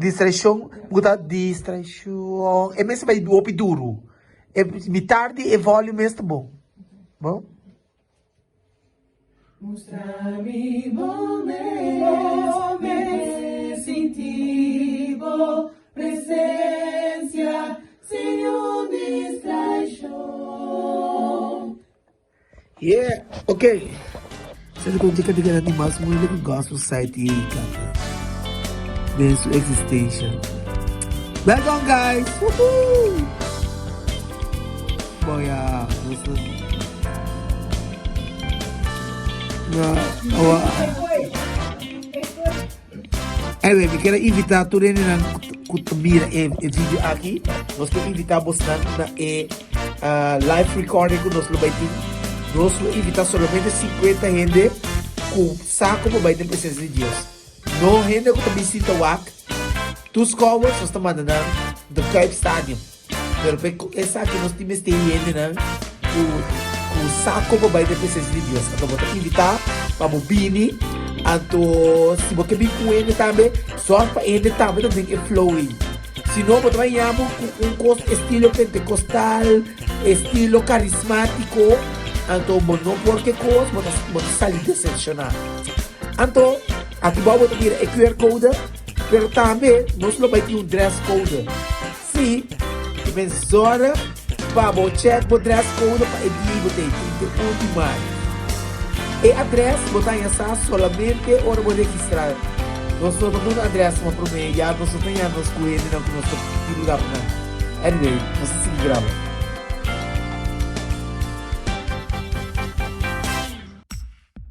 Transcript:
Distraishon, bo ta distraishon. E mester bai hopi duru. E mitar di e volume mes ta bon. Bon? Mustra mi bo mes, mi sinti bo presencia sin un distraishon. Yeah, ok. Sendo ku tika tika di mas moeilijk ku Gospel Society kanta den su existencia. Back on guys! Woohoo! Boya, nos ta na awa. Anyway, mi kier a invita tur hendenan ku ta mira e video aki. Nos ke invita bosnan na e live recording ku nos lo bai tin. Nos lo invita solamente 50 hende ku sa ku bo bai den presencia di Dios. No hende ku ta bin sinta wak. Tur skouwers nos ta manda nan De Kuip Stadium. Pero pe ku esaki nos tin mester hendenan ku ku sa komo bai den presensia di Dios. Anto bo ta invitá pa bo bini. Anto si bo ke bin ku hende tambe, sòrg pa hende tambe ta den e flow ei. Si no, bo ta bai haña bo ku un kos estilo pentekostal, estilo karismátiko, anto bo no por ke kos, bo ta bo ta sali desepshoná. Anto aki bou bo ta mira e QR code, pero tambe nos lo bai tin un dress code. Sí, i men zorg pa bo check bo dress code pa e dia bo ta e 31 di mayo. E adres bo ta haña sa solamente ora bo registra. Nos no ta duna adres ma prome ya nos no ta haña nos ku hendenan ku nos ta pidi lugar pa nan. Anyway, nos ta sigui graba.